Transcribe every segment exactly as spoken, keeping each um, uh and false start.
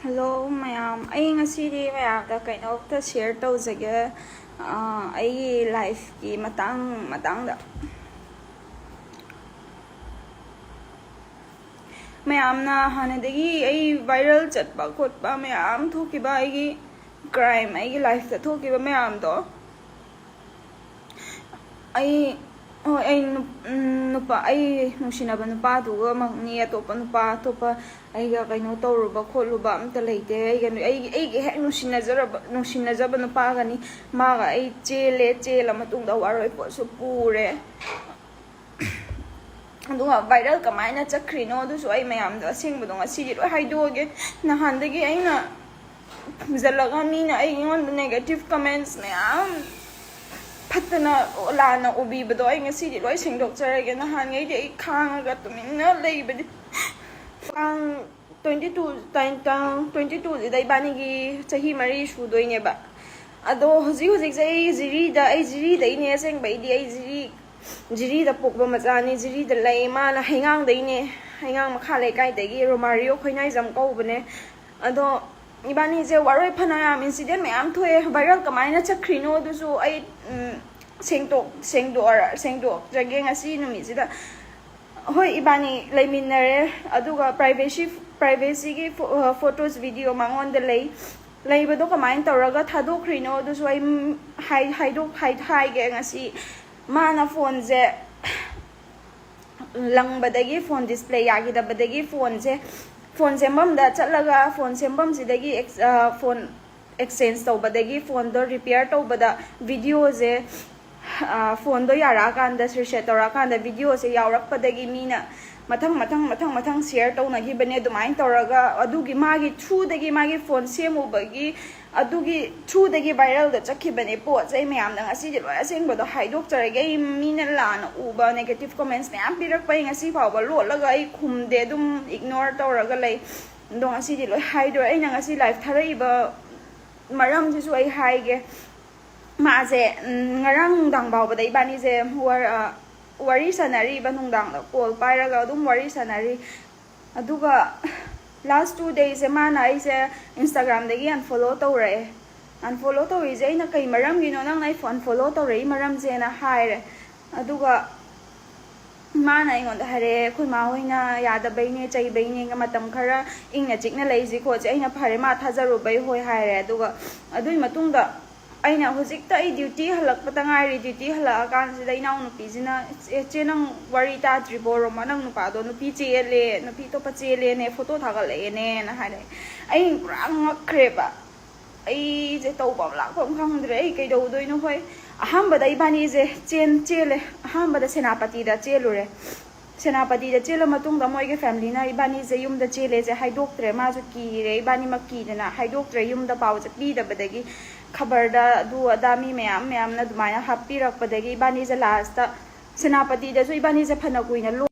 Hello ꯃꯌꯥꯝ, ꯑꯩ ꯉꯁꯤꯗꯤ ꯃꯌꯥꯝꯗ ꯀꯩꯅꯣꯝꯇ ꯁꯤꯌꯔ ꯇꯧꯖꯒꯦ꯫ ꯑꯥ, ꯑꯩꯒꯤ ꯂꯥꯏꯐꯀꯤ ꯃꯇꯥꯡ ꯃꯇꯥꯡꯗ꯫ ꯃꯌꯥꯝꯅ ꯍꯥꯟꯅꯗꯒꯤ ꯑꯩ ꯚꯥꯏꯔꯦꯜ ꯆꯠꯄ ꯈꯣꯠꯄ ꯃꯌꯥꯝ ꯊꯣꯛꯈꯤꯕ, ꯑꯩꯒꯤ ꯀ꯭ꯔꯥꯏꯝ, ꯑꯩꯒꯤ ꯂꯥꯏꯐꯇ ꯊꯣꯛꯈꯤꯕ ꯃꯌꯥꯝꯗꯣ, ꯑꯩ, ꯍꯣꯏ, ꯑꯩ ꯅꯨꯞ-, ꯎꯝ, ꯅꯨꯄꯥ, ꯑꯩ ꯅꯨꯡꯁꯤꯅꯕ ꯅꯨꯄꯥꯗꯨꯒꯃꯛꯅꯤ, ꯑꯇꯣꯞꯄ ꯅꯨꯄꯥ, ꯑꯇꯣꯞꯄ ꯑꯩꯒ ꯀꯩꯅꯣ ꯇꯧꯔꯨꯕ ꯈꯣꯠꯂꯨꯕ ꯑꯝꯇ ꯂꯩꯇꯦ꯫ ꯑꯩꯒ, ꯑꯩꯒꯤ, ꯑꯩꯒꯤ ꯍꯦꯛ ꯅꯨꯡꯁꯤꯅꯖꯔꯕ, ꯅꯨꯡꯁꯤꯅꯖꯕ ꯅꯨꯄꯥꯒꯅꯤ꯫ ꯃꯥꯒ ꯑꯩ ꯆꯦꯜꯂꯦ, ꯆꯦꯜꯂ ꯃꯇꯨꯡꯗ ꯋꯥꯔꯣꯏ ꯄꯣꯠꯁꯨ ꯄꯨꯔꯦ꯫ ꯑꯗꯨꯒ ꯚꯥꯏꯔꯦꯜ ꯀꯃꯥꯏꯅ ꯆꯠꯈ꯭ꯔꯤꯅꯣ ꯑꯗꯨꯁꯨ ꯑꯩ ꯃꯌꯥꯝꯗꯣ ꯑꯁꯦꯡꯕꯗꯣ ꯉꯁꯤꯗꯤ ꯂꯣꯏ ꯍꯥꯏꯗꯣꯛꯑꯒꯦ꯫ ꯅꯍꯥꯟꯗꯒꯤ ꯑꯩꯅ ꯐꯨꯝꯖꯤꯜꯂꯒ ꯃꯤꯅ ꯑꯩꯉꯣꯟꯗ ꯅꯦꯒꯦꯇꯤꯚ ꯀꯃꯦꯟꯠꯁ ꯃꯌꯥꯝ ꯐꯠꯇꯅ ꯂꯥꯟꯅ ꯎꯕꯤꯕꯗꯣ ꯑꯩ ꯉꯁꯤꯗꯤ ꯂꯣꯏ ꯁꯦꯡꯗꯣꯛꯆꯔꯒꯦ꯫ ꯅꯍꯥꯟꯈꯩꯗꯤ ꯑꯩ ꯈꯥꯡꯉꯒ ꯇꯨꯃꯤꯟꯅ ꯂꯩꯕꯅꯤ꯫ ꯇꯥꯡ ꯇ꯭ꯋꯦꯟꯇꯤ ꯇꯨ, ꯇꯥꯡ, ꯇꯥꯡ ꯇ꯭ꯋꯦꯟꯇꯤ ꯇꯨꯁꯤꯗ ꯏꯕꯥꯅꯤꯒꯤ ꯆꯍꯤ ꯃꯔꯤ ꯁꯨꯗꯣꯏꯅꯦꯕ꯫ ꯑꯗꯣ ꯍꯧꯖꯤꯛ ꯍꯧꯖꯤꯛꯁꯦ ꯑꯩ ꯖꯤꯔꯤꯗ, ꯑꯩ ꯖꯤꯔꯤꯗꯩꯅꯦ ꯑꯁꯦꯡꯕꯩꯗꯤ꯫ ꯑꯩ ꯖꯤꯔꯤ, ꯖꯤꯔꯤꯗ ꯄꯣꯛꯄ ꯃꯆꯥꯅꯤ, ꯖꯤꯔꯤꯗ ꯂꯩ꯫ ꯃꯥꯅ ꯍꯩꯉꯥꯡꯗꯩꯅꯦ, ꯍꯩꯉꯥꯡ ꯃꯈꯥ ꯂꯩꯀꯥꯏꯗꯒꯤ ꯔꯣꯃꯥꯔꯤꯌꯣ ꯈꯣꯏꯅꯥꯏꯖꯝ ꯀꯧꯕꯅꯦ꯫ ꯑꯗꯣ ꯏꯕꯥꯅꯤꯁꯦ ꯋꯥꯔꯣꯏ ꯐꯅꯌꯥꯝ ꯏꯟꯁꯤꯗꯦꯟ ꯃꯌꯥꯝ ꯊꯣꯛꯑꯦ꯫ ꯚꯥꯏꯔꯦꯜ ꯀꯃꯥꯏꯅ ꯆꯠꯈ꯭ꯔꯤꯅꯣ ꯑꯗꯨꯁꯨ ꯑꯩ, ꯎꯝ, ꯁꯦꯡꯗꯣꯛ-, ꯁꯦꯡꯗꯣꯛꯑꯔ-, ꯁꯦꯡꯗꯣꯛꯆꯒꯦ ꯉꯁꯤ ꯅꯨꯃꯤꯠꯁꯤꯗ꯫ ꯍꯣꯏ, ꯏꯕꯥꯅꯤ ꯂꯩꯃꯤꯟꯅꯔꯦ, ꯑꯗꯨꯒ ꯄ꯭ꯔꯥꯏꯚꯦꯁꯤ, ꯄ꯭ꯔꯥꯏꯚꯦꯁꯤꯒꯤ ꯐꯣ-, ꯑ, ꯐꯣꯇꯣꯁ, ꯚꯤꯗꯤꯑꯣ ꯃꯉꯣꯟꯗ ꯂꯩ꯫ ꯂꯩꯕꯗꯣ ꯀꯃꯥꯏꯅ ꯇꯧꯔꯒ ꯊꯥꯗꯣꯛꯈ꯭ꯔꯤꯅꯣ ꯑꯗꯨꯁꯨ ꯑꯩ, ꯎꯝ, ꯍꯥꯏ-, ꯍꯥꯏꯗꯣꯛ-, ꯍꯥꯏ-, ꯍꯥꯏꯒꯦ꯫ ꯉꯁꯤ ꯃꯥꯅ ꯐꯣꯟꯁꯦ ꯂꯪꯕꯗꯒꯤ, ꯐꯣꯟ ꯗꯤꯁꯄ꯭ꯂꯦ ꯌꯥꯈꯤꯗꯕꯗꯒꯤ ꯐꯣꯟꯁꯦ, ꯐꯣꯟ ꯁꯦꯝꯐꯝꯗ ꯆꯠꯂꯒ ꯐꯣꯟ ꯁꯦꯝꯐꯝꯁꯤꯗꯒꯤ ꯑꯦꯛꯁ-, ꯑ, ꯐꯣꯟ ꯑꯦꯛꯁꯆꯦꯟꯖ ꯇꯧꯕꯗꯒꯤ, ꯐꯣꯟꯗꯣ ꯔꯤꯄꯤꯌꯔ ꯇꯧꯕꯗ ꯚꯤꯗꯤꯑꯣꯁꯦ, ꯑ, ꯐꯣꯟꯗꯣ ꯌꯥꯔꯛꯑꯀꯥꯟꯗ, ꯔꯤꯁꯦꯠ ꯇꯧꯔꯛꯑꯀꯥꯟꯗ ꯚꯤꯗꯤꯑꯣꯁꯦ ꯌꯥꯎꯔꯛꯄꯗꯒꯤ ꯃꯤꯅ ꯃꯊꯪ, ꯃꯊꯪ, ꯃꯊꯪ, ꯃꯊꯪ ꯁꯤꯌꯔ ꯇꯧꯅꯈꯤꯕꯅꯦ꯫ ꯑꯗꯨꯃꯥꯏꯅ ꯇꯧꯔꯒ ꯑꯗꯨꯒꯤ ꯃꯥꯒꯤ ꯊ꯭ꯔꯨꯗꯒꯤ, ꯃꯥꯒꯤ ꯐꯣꯟ ꯁꯦꯝꯃꯨꯕꯒꯤ, ꯑꯗꯨꯒꯤ ꯊ꯭ꯔꯨꯗꯒꯤ ꯚꯥꯏꯔꯦꯜꯗ ꯆꯠꯈꯤꯕꯅꯦ ꯄꯣꯠꯁꯦ꯫ ꯑꯩ ꯃꯌꯥꯝꯗ ꯉꯁꯤꯗꯤ ꯂꯣꯏ ꯑꯁꯦꯡꯕꯗꯣ ꯍꯥꯏꯗꯣꯛꯆꯔꯒꯦ꯫ ꯑꯩ ꯃꯤꯅ ꯂꯥꯟꯅ ꯎꯕ ꯅꯦꯒꯦꯇꯤꯚ ꯀꯃꯦꯟꯠꯁ ꯃꯌꯥꯝ ꯄꯤꯔꯛꯄ ꯑꯩ ꯉꯁꯤ ꯐꯥꯎꯕ ꯂꯣꯠꯂꯒ ꯑꯩ ꯈꯨꯝꯗꯦ, ꯑꯗꯨꯝ ꯏꯒꯅꯣꯔ ꯇꯧꯔꯒ ꯂꯩ꯫ ꯑꯗꯣ ꯉꯁꯤꯗꯤ ꯂꯣꯏ ꯍꯥꯏꯗꯣꯔꯦ꯫ ꯑꯩꯅ ꯉꯁꯤ ꯂꯥꯏꯐ ꯊꯥꯔꯛꯏꯕ ꯃꯔꯝꯁꯤꯁꯨ ꯑꯩ ꯍꯥꯏꯒꯦ꯫ ꯃꯥꯁꯦ, ꯎꯝ, ꯉꯔꯥꯡ ꯅꯨꯡꯗꯥꯡ ꯐꯥꯎꯕꯗ ꯏꯕꯥꯅꯤꯁꯦ ꯋꯥꯔ-, ꯑ, ꯋꯥꯔꯤ ꯁꯥꯟꯅꯔꯤꯕ, ꯅꯨꯡꯗꯥꯡꯗ ꯀꯣꯜ ꯄꯥꯏꯔꯒ ꯑꯗꯨꯝ ꯋꯥꯔꯤ ꯁꯥꯟꯅꯔꯤ꯫ ꯑꯗꯨꯒ Last two days ꯁꯦ ꯃꯥꯅ ꯑꯩꯁꯦ Instagram ꯗꯒꯤ unfollow ꯇꯧꯔꯛꯑꯦ꯫ Unfollow ꯇꯧꯔꯤꯁꯦ ꯑꯩꯅ "ꯀꯩ ꯃꯔꯝꯒꯤꯅꯣ ꯅꯪꯅ ꯑꯩ unfollow ꯇꯧꯔꯛꯏ ꯃꯔꯝꯁꯦꯅ?" ꯍꯥꯏꯔꯦ꯫ ꯑꯗꯨꯒ ꯃꯥꯅ ꯑꯩꯉꯣꯟꯗ ꯍꯥꯏꯔꯛꯑꯦ, "ꯑꯩꯈꯣꯏ ꯃꯥ ꯍꯣꯏꯅ ꯌꯥꯗꯕꯩꯅꯦ, ꯆꯩꯕꯩꯅꯦ, ꯃꯇꯝ ꯈꯔ ꯏꯪꯅ ꯆꯤꯛꯅ ꯂꯩꯁꯤ ꯈꯣꯠꯁꯤ"꯫ ꯑꯩꯅ "ꯐꯔꯦ, ꯃꯥ ꯊꯥꯖꯔꯨꯕꯩ ꯍꯣꯏ" ꯍꯥꯏꯔꯦ꯫ ꯑꯗꯨꯒ ꯑꯗꯨꯒꯤ ꯃꯇꯨꯡꯗ ꯑꯩꯅ ꯍꯧꯖꯤꯛꯇ ꯑꯩ duty ꯍꯜꯂꯛꯄꯗ ꯉꯥꯏꯔꯤ꯫ Duty ꯍꯜꯂꯛꯑꯀꯥꯟꯁꯤꯗ ꯏꯅꯥꯎꯅꯨꯄꯤꯁꯤꯅ, "ꯏꯆꯦ, ꯏꯆꯦ, ꯅꯪ ꯋꯥꯔꯤ ꯇꯥꯗ꯭ꯔꯤꯕꯣ? ꯔꯣꯃꯥ, ꯅꯪ ꯅꯨꯄꯥꯗꯣ ꯅꯨꯄꯤ ꯆꯦꯜꯂꯦ, ꯅꯨꯄꯤ ꯑꯇꯣꯞꯄ ꯆꯦꯜꯂꯦꯅꯦ, photo ꯊꯥꯒꯠꯂꯛꯑꯦꯅꯦꯅ" ꯍꯥꯏꯔꯛꯑꯦ꯫ ꯑꯩ ꯄꯨꯔꯥ ꯉꯛꯈ꯭ꯔꯦꯕ꯫ ꯑꯩꯁꯦ ꯇꯧꯐꯝ ꯂꯥꯛꯐꯝ ꯈꯪꯗ꯭ꯔꯦ꯫ ꯑꯩ ꯀꯩꯗꯧꯗꯣꯏꯅꯣ? ꯍꯣꯏ, ꯑꯍꯥꯟꯕꯗ ꯏꯕꯥꯅꯤꯁꯦ ꯆꯦꯟ-, ꯆꯦꯜꯂꯦ꯫ ꯑꯍꯥꯟꯕꯗ ꯁꯦꯅꯥꯄꯇꯤꯗ ꯆꯦꯜꯂꯨꯔꯦ꯫ ꯁꯦꯅꯥꯄꯇꯤꯗ ꯆꯦꯜꯂ ꯃꯇꯨꯡꯗ ꯃꯣꯏꯒꯤ family ꯅ ꯏꯕꯥꯅꯤꯁꯦ ꯌꯨꯝꯗ ꯆꯦꯜꯂꯦꯁꯦ ꯍꯥꯏꯗꯣꯛꯇ꯭ꯔꯦ꯫ ꯃꯥꯁꯨ ꯀꯤꯔꯦ, ꯏꯕꯥꯅꯤꯃꯛ ꯀꯤꯗꯅ ꯍꯥꯏꯗꯣꯛꯇ꯭ꯔꯦ꯫ ꯌꯨꯝꯗ ꯄꯥꯎꯁꯦ ꯄꯤꯗꯕꯗꯒꯤ ꯈꯕꯔꯗ ꯑꯗꯨ ꯑꯗꯥ ꯃꯤ ꯃꯌꯥꯝ ꯃꯌꯥꯝꯅ ꯑꯗꯨꯃꯥꯏꯅ ꯍꯥꯞꯄꯤꯔꯛꯄꯗꯒꯤ ꯏꯕꯥꯅꯤꯁꯦ last ꯇ ꯁꯦꯅꯥꯄꯇꯤꯗꯁꯨ ꯏꯕꯥꯅꯤꯁꯦ ꯐꯅ ꯀꯨꯏꯅ ꯂꯣ-,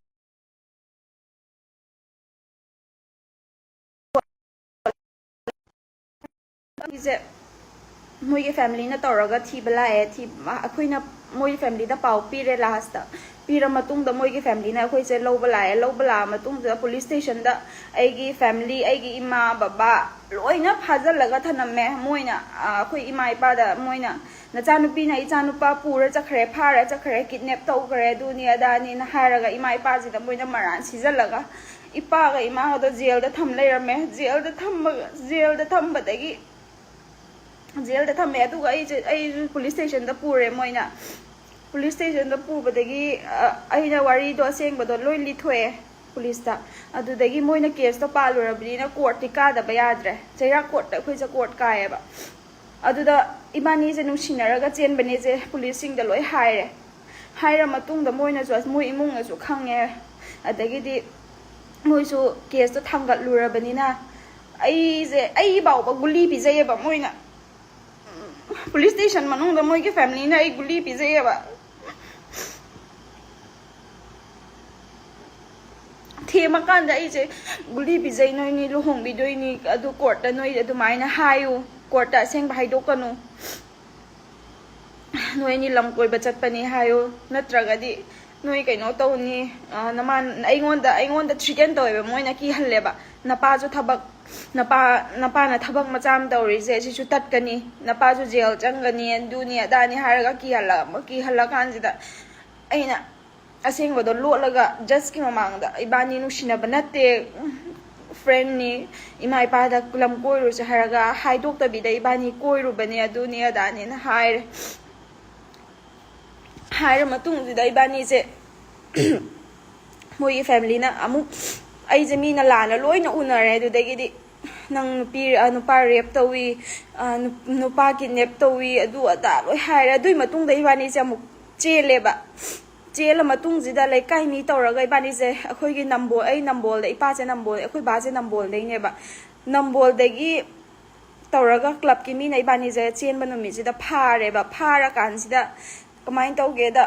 ꯁꯦ ꯃꯣꯏꯒꯤ family ꯅ ꯇꯧꯔꯒ ꯊꯤꯕ ꯂꯥꯛꯑꯦ꯫ ꯊꯤ-, ꯑꯩꯈꯣꯏꯅ ꯃꯣꯏ family ꯗ ꯄꯥꯎ ꯄꯤꯔꯦ last ꯇ꯫ ꯄꯤꯔ ꯃꯇꯨꯡꯗ ꯃꯣꯏꯒꯤ family ꯅ ꯑꯩꯈꯣꯏꯁꯦ ꯂꯧꯕ ꯂꯥꯛꯑꯦ꯫ ꯂꯧꯕ ꯂꯥꯛꯑ ꯃꯇꯨꯡꯗ police station ꯗ ꯑꯩꯒꯤ family, ꯑꯩꯒꯤ ꯏꯃꯥ, ꯕꯕꯥ ꯂꯣꯏꯅ ꯐꯥꯖꯤꯜꯂꯒ ꯊꯅꯝꯃꯦ꯫ ꯃꯣꯏꯅ, ꯑ, ꯑꯩꯈꯣꯏ ꯏꯃꯥ ꯏꯄꯥꯗ ꯃꯣꯏꯅ, "ꯅꯆꯥꯅꯨꯄꯤꯅ ꯏꯆꯥꯅꯨꯄꯥ ꯄꯨꯔ ꯆꯠꯈ꯭ꯔꯦ, ꯐꯥꯔ ꯆꯠꯈ꯭ꯔꯦ, kidnap ꯇꯧꯈ꯭ꯔꯦ, ꯑꯗꯨꯅꯤ ꯑꯗꯥꯅꯤꯅ" ꯍꯥꯏꯔꯒ ꯏꯃꯥ ꯏꯄꯥꯁꯤꯗ ꯃꯣꯏꯅ ꯃꯔꯥꯟ ꯁꯤꯖꯜꯂꯒ ꯏꯄꯥꯒ ꯏꯃꯥꯒꯗꯣ ꯖꯦꯜꯗ ꯊꯝ ꯂꯩꯔꯝꯃꯦ꯫ ꯖꯦꯜꯗ ꯊꯝꯕ-, ꯖꯦꯜꯗ ꯊꯝꯕꯗꯒꯤ, ꯖꯦꯜꯗ ꯊꯝꯃꯦ꯫ ꯑꯗꯨꯒ ꯑꯩꯁꯦ, ꯑꯩꯁꯨ police station ꯗ ꯄꯨꯔꯦ ꯃꯣꯏꯅ꯫ Police station ꯗ ꯄꯨꯕꯗꯒꯤ, ꯑ, ꯑꯩꯅ ꯋꯥꯔꯤꯗꯣ ꯑꯁꯦꯡꯕꯗꯣ ꯂꯣꯏ ꯂꯤꯊꯣꯛꯑꯦ police ꯇ꯫ ꯑꯗꯨꯗꯒꯤ ꯃꯣꯏꯅ case ꯇꯣ ꯄꯥꯜꯂꯨꯔꯕꯅꯤꯅ court ꯇꯤ ꯀꯥꯗꯕ ꯌꯥꯗ꯭ꯔꯦ꯫ ꯆꯩꯔꯥꯛ court ꯇ ꯑꯩꯈꯣꯏꯁꯦ court ꯀꯥꯏꯌꯦꯕ꯫ ꯑꯗꯨꯗ ꯏꯕꯥꯅꯤꯁꯦ ꯅꯨꯡꯁꯤꯅꯔꯒ ꯆꯦꯟꯕꯅꯦꯁꯦ police ꯁꯤꯡꯗ ꯂꯣꯏ ꯍꯥꯏꯔꯦ꯫ ꯍꯥꯏꯔ ꯃꯇꯨꯡꯗ ꯃꯣꯏꯅꯁꯨ, ꯃꯣꯏ ꯏꯃꯨꯡꯅꯁꯨ ꯈꯪꯉꯦ꯫ ꯑꯗꯒꯤꯗꯤ ꯃꯣꯏꯁꯨ case ꯇꯣ ꯊꯥꯡꯒꯠꯂꯨꯔꯕꯅꯤꯅ ꯑꯩꯁꯦ, ꯑꯩ ꯐꯥꯎꯕ ꯒꯨꯂꯤ ꯄꯤꯖꯩꯌꯦꯕ ꯃꯣꯏꯅ꯫ Police station ꯃꯅꯨꯡꯗ ꯃꯣꯏꯒꯤ family ꯅ ꯑꯩ ꯒꯨꯂꯤ ꯄꯤꯖꯩꯌꯦꯕ꯫ ꯊꯦꯝꯃꯀꯥꯟꯗ ꯑꯩꯁꯦ ꯒꯨꯂꯤ ꯄꯤꯖꯩ, ꯅꯣꯏꯅꯤ ꯂꯨꯍꯣꯡꯕꯤꯗꯣꯏꯅꯤ, ꯑꯗꯨ court ꯇ ꯅꯣꯏ ꯑꯗꯨꯃꯥꯏꯅ ꯍꯥꯏꯌꯨ, court ꯇ ꯑꯁꯦꯡꯕ ꯍꯥꯏꯗꯣꯛꯀꯅꯨ, ꯅꯣꯏ ꯑꯅꯤ ꯂꯝ ꯀꯣꯏꯕ ꯆꯠꯄꯅꯤ ꯍꯥꯏꯌꯨ, ꯅꯠꯇ꯭ꯔꯒꯗꯤ ꯅꯣꯏ ꯀꯩꯅꯣ ꯇꯧꯅꯤ, ꯑ, ꯅꯃꯥꯟ-, ꯑꯩꯉꯣꯟꯗ, ꯑꯩꯉꯣꯟꯗ threaten ꯇꯧꯋꯦꯕ, ꯃꯣꯏꯅ ꯀꯤꯍꯜꯂꯦꯕ꯫ ꯅꯄꯥꯁꯨ ꯊꯕꯛ, ꯅꯄꯥ, ꯅꯄꯥꯅ ꯊꯕꯛ ꯃꯆꯥ ꯑꯃ ꯇꯧꯔꯤꯁꯦ, ꯁꯤꯁꯨ ꯇꯠꯀꯅꯤ, ꯅꯄꯥꯁꯨ ꯖꯦꯜ ꯆꯪꯒꯅꯤ, ꯑꯗꯨꯅꯤ ꯑꯗꯥꯅꯤ ꯍꯥꯏꯔꯒ ꯀꯤꯍꯜꯂ-, ꯀꯤꯍꯜꯂꯀꯥꯟꯁꯤꯗ ꯑꯩꯅ ꯑꯁꯦꯡꯕꯗꯣ ꯂꯣꯠꯂꯒ ꯖꯁꯀꯤ ꯃꯃꯥꯡꯗ, "ꯏꯕꯥꯅꯤ ꯅꯨꯡꯁꯤꯅꯕ ꯅꯠꯇꯦ, ꯐ꯭ꯔꯦꯟꯅꯤ, ꯏꯃꯥ ꯏꯄꯥꯗ ꯂꯝ ꯀꯣꯏꯔꯨꯁꯦ" ꯍꯥꯏꯔꯒ ꯍꯥꯏꯗꯣꯛꯇꯕꯤꯗ ꯏꯕꯥꯅꯤ ꯀꯣꯏꯔꯨꯕꯅꯦ, ꯑꯗꯨꯅꯤ ꯑꯗꯥꯅꯦꯅ ꯍꯥꯏꯔꯦ꯫ ꯍꯥꯏꯔ ꯃꯇꯨꯡꯁꯤꯗ ꯏꯕꯥꯅꯤꯁꯦ ꯃꯣꯏꯒꯤ ꯐꯦꯃꯤꯂꯤꯅ ꯑꯃꯨꯛ ꯑꯩꯁꯦ ꯃꯤꯅ ꯂꯥꯟꯅ ꯂꯣꯏꯅ ꯎꯅꯔꯦ꯫ ꯑꯗꯨꯗꯒꯤꯗꯤ ꯅꯪ ꯅꯨꯄꯤ, ꯑ, ꯅꯨꯄꯥ ꯔꯦꯞ ꯇꯧꯏ, ꯑ, ꯅꯨ-, ꯅꯨꯄꯥ ꯀꯤꯗꯅꯦꯞ ꯇꯧꯏ, ꯑꯗꯨ ꯑꯗꯥ ꯂꯣꯏ ꯍꯥꯏꯔꯦ꯫ ꯑꯗꯨꯒꯤ ꯃꯇꯨꯡꯗ ꯏꯕꯥꯅꯤꯁꯦ ꯑꯃꯨꯛ ꯆꯦꯜꯂꯦꯕ꯫ ꯆꯦꯜꯂ ꯃꯇꯨꯡꯁꯤꯗ ꯂꯩꯀꯥꯏ ꯃꯤ ꯇꯧꯔꯒ ꯏꯕꯥꯅꯤꯁꯦ, ꯑꯩꯈꯣꯏꯒꯤ ꯅꯝꯕꯣꯜ, ꯑꯩ ꯅꯝꯕꯣꯜꯗ, ꯏꯄꯥꯁꯦ ꯅꯝꯕꯣꯜ, ꯑꯩꯈꯣꯏ ꯕꯥꯁꯦ ꯅꯝꯕꯣꯜꯗꯩꯅꯦꯕ꯫ ꯅꯝꯕꯣꯜꯗꯒꯤ ꯇꯧꯔꯒ ꯀ꯭ꯂꯕꯀꯤ ꯃꯤꯅ ꯏꯕꯥꯅꯤꯁꯦ ꯆꯦꯟꯕ ꯅꯨꯃꯤꯠꯁꯤꯗ ꯐꯥꯔꯦꯕ꯫ ꯐꯥꯔꯀꯥꯟꯁꯤꯗ ꯀꯃꯥꯏꯅ ꯇꯧꯒꯦꯗ,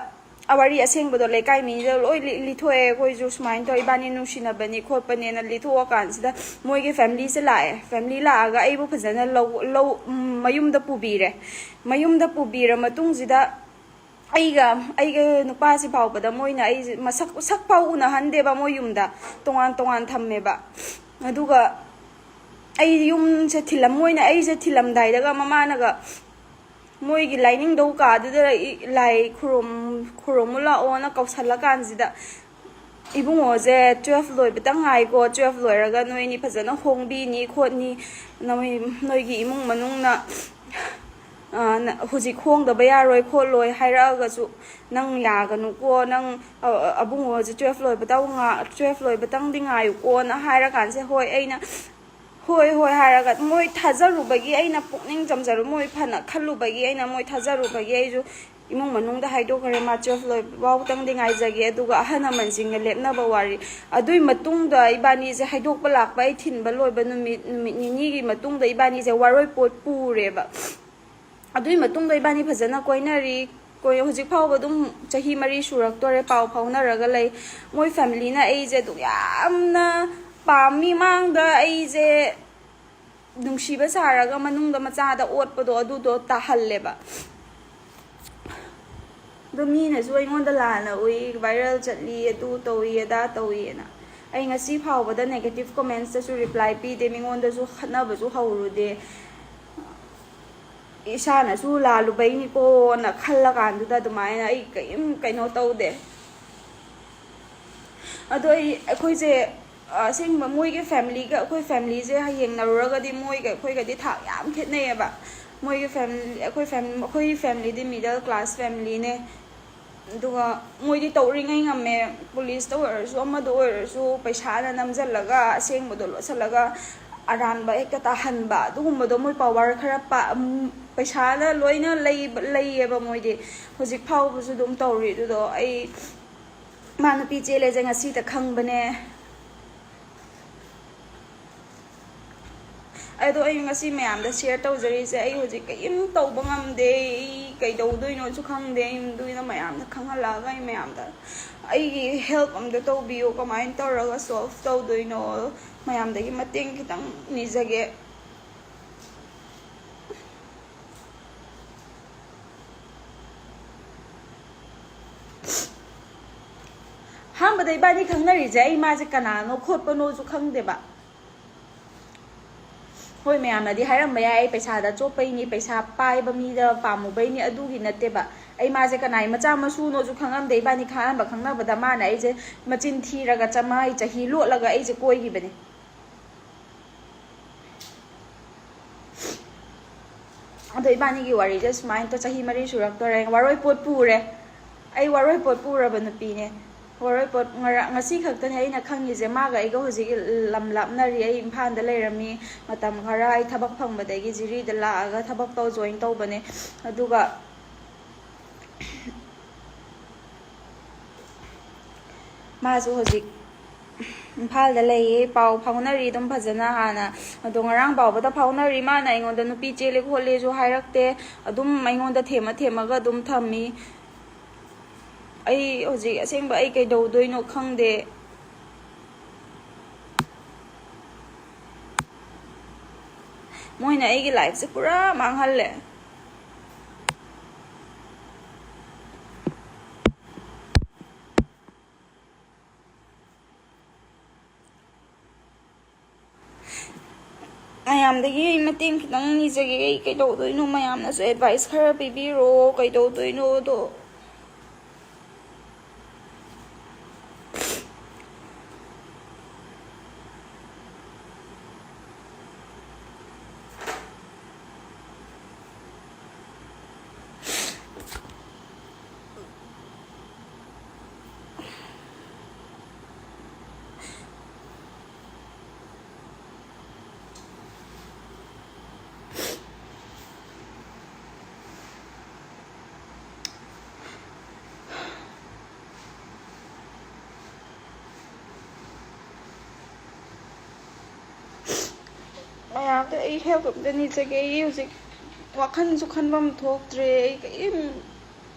ꯋꯥꯔꯤ ꯑꯁꯦꯡꯕꯗꯣ ꯂꯩꯀꯥꯏ ꯃꯤꯗ ꯂꯣꯏ ꯂꯤ-, ꯂꯤꯊꯣꯛꯑꯦ꯫ "ꯑꯩꯈꯣꯏꯁꯨ ꯁꯨꯃꯥꯏꯅ ꯇꯧꯔ ꯏꯕꯥꯅꯤ ꯅꯨꯡꯁꯤꯅꯕꯅꯤ ꯈꯣꯠꯄꯅꯦꯅ" ꯂꯤꯊꯣꯛꯑꯀꯥꯟꯁꯤꯗ ꯃꯣꯏꯒꯤ ꯐꯦꯃꯤꯂꯤꯁꯦ ꯂꯥꯛꯑꯦ꯫ ꯐꯦꯃꯤꯂꯤ ꯂꯥꯛꯑꯒ ꯑꯩꯕꯨ ꯐꯖꯅ ꯂꯧ-, ꯂꯧ-, ꯎꯝ, ꯃꯌꯨꯝꯗ ꯄꯨꯕꯤꯔꯦ꯫ ꯃꯌꯨꯝꯗ ꯄꯨꯕꯤꯔ ꯃꯇꯨꯡꯁꯤꯗ ꯑꯩꯒ, ꯑꯩꯒ ꯅꯨꯄꯥꯁꯤ ꯐꯥꯎꯕꯗ ꯃꯣꯏꯅ ꯑꯩꯁꯦ ꯃꯁꯛ, ꯁꯛ ꯐꯥꯎ ꯎꯅꯍꯟꯗꯦꯕ꯫ ꯃꯣꯏ ꯌꯨꯝꯗ ꯇꯣꯉꯥꯟ ꯇꯣꯉꯥꯟ ꯊꯝꯃꯦꯕ꯫ ꯑꯗꯨꯒ ꯑꯩ ꯌꯨꯝꯁꯦ ꯊꯤꯜꯂꯝ-, ꯃꯣꯏꯅ ꯑꯩꯁꯦ ꯊꯤꯜꯂꯝꯗꯥꯏꯗꯒ ꯃꯃꯥꯅꯒ ꯃꯣꯏꯒꯤ ꯂꯥꯏꯅꯤꯡꯗꯧ ꯀꯥꯗꯨꯗ ꯏ-, ꯂꯥꯏ ꯈꯨꯔꯨꯝ-, ꯈꯨꯔꯨꯝꯃꯨ ꯂꯥꯛꯑꯣꯅ ꯀꯧꯁꯜꯂꯀꯥꯟꯁꯤꯗ, "ꯏꯕꯨꯡꯉꯣꯁꯦ ꯇꯨꯋꯦꯜꯐ ꯂꯣꯏꯕꯇ ꯉꯥꯏꯀꯣ, ꯇꯨꯋꯦꯜꯐ ꯂꯣꯏꯔꯒ ꯅꯣꯏꯅꯤ ꯐꯖꯅ ꯍꯣꯡꯕꯤꯅꯤ ꯈꯣꯠꯅꯤ, ꯅꯣꯏ, ꯅꯣꯏꯒꯤ ꯏꯃꯨꯡ ꯃꯅꯨꯡꯅ, ꯑ, ꯅ-, ꯍꯧꯖꯤꯛ ꯍꯣꯡꯗꯕ ꯌꯥꯔꯣꯏ ꯈꯣꯠꯂꯣꯏ ꯍꯥꯏꯔꯛꯑꯒꯁꯨ ꯅꯪ ꯌꯥꯒꯅꯨꯀꯣ, ꯅꯪ, ꯑ, ꯑ, ꯑꯕꯨꯡꯉꯣꯁꯦ ꯇꯨꯋꯦꯜꯐ ꯂꯣꯏꯕꯇ ꯉꯥ-, ꯇꯨꯋꯦꯜꯐ ꯂꯣꯏꯕꯇꯪꯗꯤ ꯉꯥꯏꯌꯨꯀꯣꯅ" ꯍꯥꯏꯔꯀꯥꯟꯁꯦ, ꯍꯣꯏ, ꯑꯩꯅ ꯍꯣꯏ, ꯍꯣꯏ ꯍꯥꯏꯔꯒ ꯃꯣꯏ ꯊꯥꯖꯔꯨꯕꯒꯤ, ꯑꯩꯅ ꯄꯨꯛꯅꯤꯡ ꯆꯝꯖꯔꯨ-, ꯃꯣꯏ ꯐꯅ ꯈꯜꯂꯨꯕꯒꯤ, ꯑꯩꯅ ꯃꯣꯏ ꯊꯥꯖꯔꯨꯕꯒꯤ ꯑꯩꯁꯨ ꯏꯃꯨꯡ ꯃꯅꯨꯡꯗ ꯍꯥꯏꯗꯣꯛꯈ꯭ꯔꯦ, "ꯃꯥ ꯇꯨꯋꯦꯜꯐ ꯂꯣꯏꯕ ꯐꯥꯎꯇꯪꯗꯤ ꯉꯥꯏꯖꯒꯦ", ꯑꯗꯨꯒ ꯑꯍꯜ ꯂꯃꯟꯁꯤꯡꯅ ꯂꯦꯞꯅꯕ ꯋꯥꯔꯤ꯫ ꯑꯗꯨꯏ ꯃꯇꯨꯡꯗ ꯏꯕꯥꯅꯤꯁꯦ ꯍꯥꯏꯗꯣꯛꯄ ꯂꯥꯛꯄ ꯑꯩ ꯊꯤꯟꯕ ꯂꯣꯏꯕ ꯅꯨꯃꯤꯠ, ꯅꯨꯃꯤꯠ ꯅꯤꯅꯤꯒꯤ ꯃꯇꯨꯡꯗ ꯏꯕꯥꯅꯤꯁꯦ ꯋꯥꯔꯣꯏꯄꯣꯠ ꯄꯨꯔꯦꯕ꯫ ꯑꯗꯨꯏ ꯃꯇꯨꯡꯗ ꯏꯕꯥꯅꯤ ꯐꯖꯅ ꯀꯣꯏꯅꯔꯤ꯫ ꯀꯣꯏ-, ꯍꯧꯖꯤꯛ ꯐꯥꯎꯕ ꯑꯗꯨꯝ ꯆꯍꯤ ꯃꯔꯤ ꯁꯨꯔꯛꯇꯣꯔꯦ ꯄꯥꯎ ꯐꯥꯎꯅꯔꯒ ꯂꯩ꯫ ꯃꯣꯏ ꯐꯦꯃꯤꯂꯤꯅ ꯑꯩꯁꯦ ꯑꯗꯨꯛ ꯌꯥꯝꯅ ꯄꯥꯝꯃꯤ, ꯃꯥꯡꯗ ꯑꯩꯁꯦ ꯅꯨꯡꯁꯤꯕ ꯁꯥꯔꯒ ꯃꯅꯨꯡꯗ ꯃꯆꯥꯗ ꯑꯣꯠꯄꯗꯣ ꯑꯗꯨꯗꯣ ꯇꯥꯍꯜꯂꯦꯕ꯫ ꯑꯗꯣ ꯃꯤꯅꯁꯨ ꯑꯩꯉꯣꯟꯗ ꯂꯥꯟꯅ ꯎꯏ, ꯚꯥꯏꯔꯦꯜ ꯆꯠꯂꯤ, ꯑꯗꯨ ꯇꯧꯏ, ꯑꯗꯥ ꯇꯧꯏꯅ꯫ ꯑꯩ ꯉꯁꯤ ꯐꯥꯎꯕꯗ negative commentsꯇꯁꯨ reply ꯄꯤꯗꯦ, ꯃꯤꯉꯣꯟꯗꯁꯨ ꯈꯠꯅꯕꯁꯨ ꯍꯧꯔꯨꯗꯦ꯫ ꯏꯁꯥꯅꯁꯨ ꯂꯥꯜꯂꯨꯕꯩꯅꯤꯀꯣꯅ ꯈꯜꯂꯀꯥꯟꯗꯨꯗ ꯑꯗꯨꯃꯥꯏꯅ ꯑꯩ ꯀꯔꯤꯝ ꯀꯩꯅꯣ ꯇꯧꯗꯦ꯫ ꯑꯗꯣ ꯑꯩ, ꯑꯩꯈꯣꯏꯁꯦ, ꯑꯁꯦꯡꯕ ꯃꯣꯏꯒꯤ familyꯒ ꯑꯩꯈꯣꯏ familyꯁꯦ ꯌꯦꯡꯅꯔꯨꯔꯒꯗꯤ ꯃꯣꯏꯒ ꯑꯩꯈꯣꯏꯒꯗꯤ ꯊꯥꯛ ꯌꯥꯝ ꯈꯦꯠꯅꯩꯌꯦꯕ꯫ ꯃꯣꯏꯒꯤ family, ꯑꯩꯈꯣꯏ fam-, ꯑꯩꯈꯣꯏ familyꯗꯤ middle class familyꯅꯦ꯫ ꯑꯗꯨꯒ ꯃꯣꯏꯗꯤ ꯇꯧꯔꯤꯉꯩ ꯉꯝꯃꯦ, policeꯇ ꯑꯣꯏꯔꯁꯨ ꯑꯃꯗ ꯑꯣꯏꯔꯁꯨ ꯄꯩꯁꯥꯅ ꯅꯝꯁꯤꯜꯂꯒ ꯑꯁꯦꯡꯕꯗꯣ ꯂꯣꯠꯁꯤꯜꯂꯒ ꯑꯔꯥꯟꯕ ꯍꯦꯛꯇ ꯇꯥꯍꯟꯕ, ꯑꯗꯨꯒꯨꯝꯕꯗꯣ ꯃꯣꯏ power ꯈꯔ ꯄꯥ-, ꯎꯝ, ꯄꯩꯁꯥꯅ ꯂꯣꯏꯅ ꯂꯩꯕ-, ꯂꯩꯌꯦꯕ ꯃꯣꯏꯗꯤ꯫ ꯍꯧꯖꯤꯛ ꯐꯥꯎꯕꯁꯨ ꯑꯗꯨꯝ ꯇꯧꯔꯤ꯫ ꯑꯗꯨꯗꯣ ꯑꯩ ꯃꯥ ꯅꯨꯄꯤ ꯆꯦꯜꯂꯦꯁꯦ ꯉꯁꯤꯇ ꯈꯪꯕꯅꯦ꯫ ꯑꯗꯣ ꯑꯩ ꯉꯁꯤ ꯃꯌꯥꯝꯗ share ꯇꯧꯖꯔꯤꯁꯦ, ꯑꯩ ꯍꯧꯖꯤꯛ ꯀꯔꯤꯝ ꯇꯧꯕ ꯉꯝꯗꯦ, ꯑꯩ ꯀꯩꯗꯧꯗꯣꯏꯅꯣꯁꯨ ꯈꯪꯗꯦ꯫ ꯑꯩ ꯑꯗꯨꯅ ꯃꯌꯥꯝꯅ ꯈꯪꯍꯜꯂꯛꯑꯒ ꯑꯩ ꯃꯌꯥꯝꯗ ꯑꯩꯒꯤ help ꯑꯝꯇ ꯇꯧꯕꯤꯌꯨ, ꯀꯃꯥꯏꯅ ꯇꯧꯔꯒ solve ꯇꯧꯗꯣꯏꯅꯣ, ꯃꯌꯥꯝꯗꯒꯤ ꯃꯇꯦꯡ ꯈꯤꯇꯪ ꯅꯤꯖꯒꯦ꯫ ꯑꯍꯥꯟꯕꯗ ꯏꯕꯥꯅꯤ ꯈꯪꯅꯔꯤꯁꯦ ꯑꯩ ꯃꯥꯁꯦ ꯀꯅꯥꯅꯣ ꯈꯣꯠꯄꯅꯣꯁꯨ ꯈꯪꯗꯦꯕ꯫ ꯍꯣꯏ, ꯃꯌꯥꯝꯅꯗꯤ ꯍꯥꯏꯔꯝꯕ ꯌꯥꯏ, ꯑꯩ ꯄꯩꯁꯥꯗ ꯆꯣꯞꯄꯩꯅꯤ, ꯄꯩꯁꯥ ꯄꯥꯏꯕ ꯃꯤꯗ ꯄꯥꯝꯃꯨꯕꯩꯅꯤ, ꯑꯗꯨꯒꯤ ꯅꯠꯇꯦꯕ꯫ ꯑꯩ ꯃꯥꯁꯦ ꯀꯅꯥꯏ ꯃꯆꯥ ꯃꯁꯨꯅꯣꯁꯨ ꯈꯪꯉꯝꯗꯦ꯫ ꯏꯕꯥꯅꯤ ꯑꯍꯥꯟꯕ ꯈꯪꯅꯕꯗ ꯃꯥꯅ ꯑꯩꯁꯦ ꯃꯆꯤꯟ ꯊꯤꯔꯒ ꯆꯃꯥꯏ ꯆꯍꯤ ꯂꯣꯠꯂꯒ ꯑꯩꯁꯦ ꯀꯣꯏꯈꯤꯕꯅꯦ꯫ ꯑꯗꯣ ꯏꯕꯥꯅꯤꯒꯤ ꯋꯥꯔꯤꯁꯦ ꯁꯨꯃꯥꯏꯅ ꯇꯧ-, ꯆꯍꯤ ꯃꯔꯤ ꯁꯨꯔꯛꯇꯣꯔꯦ꯫ ꯋꯥꯔꯣꯏ ꯄꯣꯠ ꯄꯨꯔꯦ꯫ ꯑꯩ ꯋꯥꯔꯣꯏ ꯄꯣꯠ ꯄꯨꯔꯕ ꯅꯨꯄꯤꯅꯦ꯫ ꯋꯥꯔꯣꯏ ꯄꯣꯠ ꯉꯔꯥꯡ, ꯉꯁꯤ ꯈꯛꯇꯅꯦ ꯑꯩꯅ ꯈꯪꯉꯤꯁꯦ꯫ ꯃꯥꯒ ꯑꯩꯒ ꯍꯧꯖꯤꯛ ꯂꯝ ꯂꯥꯞꯅꯔꯤ꯫ ꯑꯩ ꯏꯝꯐꯥꯜꯗ ꯂꯩꯔꯝꯃꯤ ꯃꯇꯝ ꯈꯔ꯫ ꯑꯩ ꯊꯕꯛ ꯐꯪꯕꯗꯒꯤ ꯖꯤꯔꯤꯗ ꯂꯥꯛꯑꯒ ꯊꯕꯛ ꯇꯧ join ꯇꯧꯕꯅꯦ꯫ ꯑꯗꯨꯒ ꯃꯥꯁꯨ ꯍꯧꯖꯤꯛ ꯏꯝꯐꯥꯜꯗ ꯂꯩꯌꯦ꯫ ꯄꯥꯎ ꯐꯥꯎꯅꯔꯤ ꯑꯗꯨꯝ ꯐꯖꯅ ꯍꯥꯟꯅ꯫ ꯑꯗꯣ ꯉꯔꯥꯡ ꯐꯥꯎꯕꯗ ꯐꯥꯎꯅꯔꯤ꯫ ꯃꯥꯅ ꯑꯩꯉꯣꯟꯗ ꯅꯨꯄꯤ ꯆꯦꯜꯂꯦ ꯈꯣꯠꯂꯦꯁꯨ ꯍꯥꯏꯔꯛꯇꯦ꯫ ꯑꯗꯨꯝ ꯑꯩꯉꯣꯟꯗ ꯊꯦꯝꯃ ꯊꯦꯝꯃꯒ ꯑꯗꯨꯝ ꯊꯝꯃꯤ꯫ ꯑꯩ ꯍꯧꯖꯤꯛ ꯑꯁꯦꯡꯕ ꯑꯩ ꯀꯩꯗꯧꯗꯣꯏꯅꯣ ꯈꯪꯗꯦ꯫ ꯃꯣꯏꯅ ꯑꯩꯒꯤ lifeꯁꯦ ꯄꯨꯔꯥ ꯃꯥꯡꯍꯜꯂꯦ꯫ ꯃꯌꯥꯝꯗꯒꯤ ꯑꯩ ꯃꯇꯦꯡ ꯈꯤꯇꯪ ꯅꯤꯖꯒꯦ꯫ ꯑꯩ ꯀꯩꯗꯧꯗꯣꯏꯅꯣ? ꯃꯌꯥꯝꯅꯁꯨ ꯑꯦꯗꯚꯥꯏꯁ ꯈꯔ ꯄꯤꯕꯤꯔꯣ, ꯀꯩꯗꯧꯗꯣꯏꯅꯣꯗꯣ꯫ ꯃꯌꯥꯝꯗ ꯑꯩ ꯍꯦꯜꯞ ꯑꯝꯇ ꯅꯤꯖꯒꯦ꯫ ꯑꯩ ꯍꯧꯖꯤꯛ ꯋꯥꯈꯜꯁꯨ ꯈꯟꯐꯝ ꯊꯣꯛꯇ꯭ꯔꯦ꯫ ꯑꯩ ꯀꯔꯤꯝ,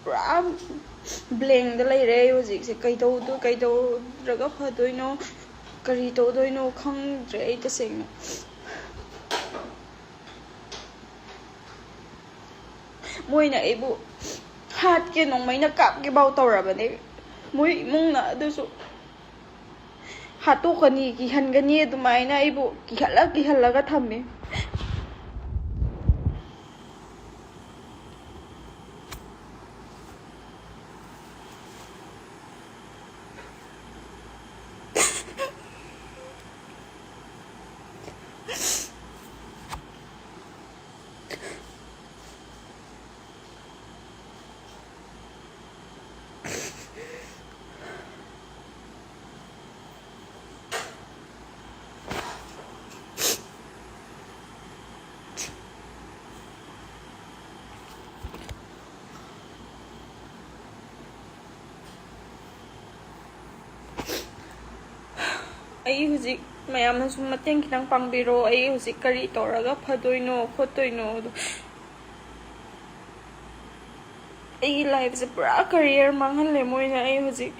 ꯄꯨꯔꯥ ꯕ꯭ꯂꯦꯡꯗ ꯂꯩꯔꯦ ꯑꯩ ꯍꯧꯖꯤꯛꯁꯦ꯫ ꯀꯩꯗꯧꯗꯣ-, ꯀꯩꯗꯧꯔꯒ ꯐꯗꯣꯏꯅꯣ, ꯀꯔꯤ ꯇꯧꯗꯣꯏꯅꯣ ꯈꯪꯗ꯭ꯔꯦ ꯑꯩ ꯇꯁꯦꯡꯅ꯫ ꯃꯣꯏꯅ ꯑꯩꯕꯨ ꯍꯥꯠꯀꯦ, ꯅꯣꯡꯃꯩꯅ ꯀꯥꯞꯀꯦ ꯐꯥꯎ ꯇꯧꯔꯕꯅꯦ ꯃꯣꯏ ꯏꯃꯨꯡꯅ꯫ ꯑꯗꯨꯁꯨ ꯍꯥꯠꯇꯣꯛꯀꯅꯤ, ꯀꯤꯍꯟꯒꯅꯤ, ꯑꯗꯨꯃꯥꯏꯅ ꯑꯩꯕꯨ ꯀꯤꯍꯜꯂ ꯀꯤꯍꯜꯂꯒ ꯊꯝꯃꯦ꯫ ꯑꯩ ꯍꯧꯖꯤꯛ, ꯃꯌꯥꯝꯅꯁꯨ ꯃꯇꯦꯡ ꯈꯤꯇꯪ ꯄꯥꯡꯕꯤꯔꯣ꯫ ꯑꯩ ꯍꯧꯖꯤꯛ ꯀꯔꯤ ꯇꯧꯔꯒ ꯐꯗꯣꯏꯅꯣ ꯈꯣꯠꯇꯣꯏꯅꯣ ꯑꯗꯣ꯫ ꯑꯩꯒꯤ ꯂꯥꯏꯐꯁꯦ ꯄꯨꯔꯥ ꯀꯔꯤꯌꯔ ꯃꯥꯡꯍꯜꯂꯦ ꯃꯣꯏꯅ꯫ ꯑꯩ ꯍꯧꯖꯤꯛ,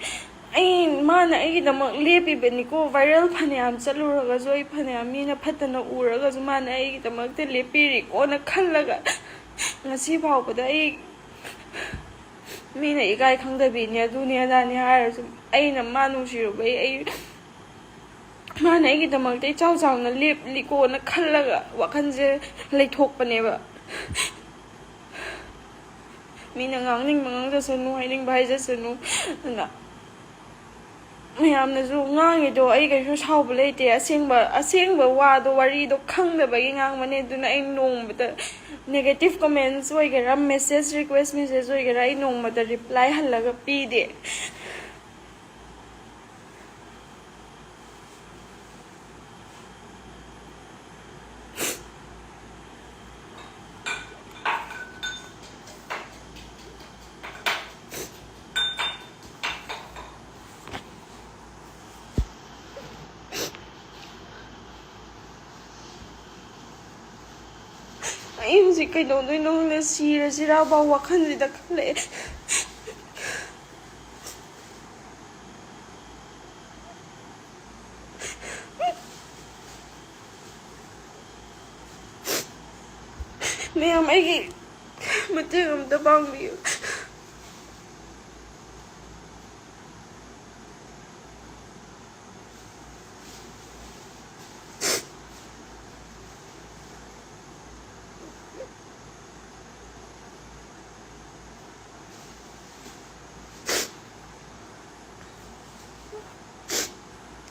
ꯑꯩ, ꯃꯥꯅ ꯑꯩꯒꯤꯗꯃꯛ ꯂꯦꯞꯄꯤꯕꯅꯤꯀꯣ꯫ ꯚꯥꯏꯔꯦꯜ ꯐꯅꯌꯥꯝ ꯆꯠꯂꯨꯔꯒꯁꯨ, ꯑꯩ ꯐꯅꯌꯥꯝ ꯃꯤꯅ ꯐꯠꯇꯅ ꯎꯔꯒꯁꯨ, ꯃꯥꯅ ꯑꯩꯒꯤꯗꯃꯛꯇ ꯂꯦꯞꯄꯤꯔꯤꯀꯣꯅ ꯈꯜꯂꯒ ꯉꯁꯤ ꯐꯥꯎꯕꯗ ꯑꯩ ꯃꯤꯅ ꯏꯀꯥꯏ ꯈꯪꯗꯕꯤꯅꯤ, ꯑꯗꯨꯅꯤ ꯑꯗꯥꯅꯤ ꯍꯥꯏꯔꯁꯨ, ꯑꯩꯅ ꯃꯥ ꯅꯨꯡꯁꯤꯔꯨꯕꯩ ꯑꯩ ꯃꯥꯅ ꯑꯩꯒꯤꯗꯃꯛꯇ ꯏꯆꯥꯎ ꯆꯥꯎꯅ ꯂꯦꯞꯂꯤꯀꯣꯅ ꯈꯜꯂꯒ ꯋꯥꯈꯜꯁꯦ ꯂꯩꯊꯣꯛꯄꯅꯦꯕ꯫ ꯃꯤꯅ ꯉꯥꯡꯅꯤꯡꯕ ꯉꯥꯡꯖꯁꯅꯨ, ꯍꯥꯏꯅꯤꯡꯕ ꯍꯥꯏꯖꯁꯅꯨ꯫ ꯑꯗꯨꯅ ꯃꯌꯥꯝꯅꯁꯨ ꯉꯥꯡꯉꯤꯗꯣ ꯑꯩ ꯀꯩꯁꯨ ꯁꯥꯎꯕ ꯂꯩꯇꯦ꯫ ꯑꯁꯦꯡꯕ, ꯑꯁꯦꯡꯕ ꯋꯥꯗꯣ, ꯋꯥꯔꯤꯗꯣ ꯈꯪꯗꯕꯒꯤ ꯉꯥꯡꯕꯅꯦ꯫ ꯑꯗꯨꯅ ꯑꯩ ꯅꯣꯡꯃꯇ negative comments ꯑꯣꯏꯒꯦꯔꯥ, message, request message ꯑꯣꯏꯒꯦꯔꯥ, ꯑꯩ ꯅꯣꯡꯃꯇ reply ꯍꯜꯂꯒ ꯄꯤꯗꯦ꯫ ꯑꯩ ꯍꯧꯖꯤꯛ ꯀꯩꯗꯧꯗꯣꯏꯅꯣ ꯈꯪꯗꯦ, ꯁꯤꯔꯁꯤꯔꯥ ꯐꯥꯎ ꯋꯥꯈꯜꯁꯤꯗ ꯈꯜꯂꯛꯑꯦ꯫ ꯃꯌꯥꯝ, ꯑꯩꯒꯤ ꯃꯇꯦꯡ ꯑꯝꯇ ꯄꯥꯡꯕꯤꯌꯨ꯫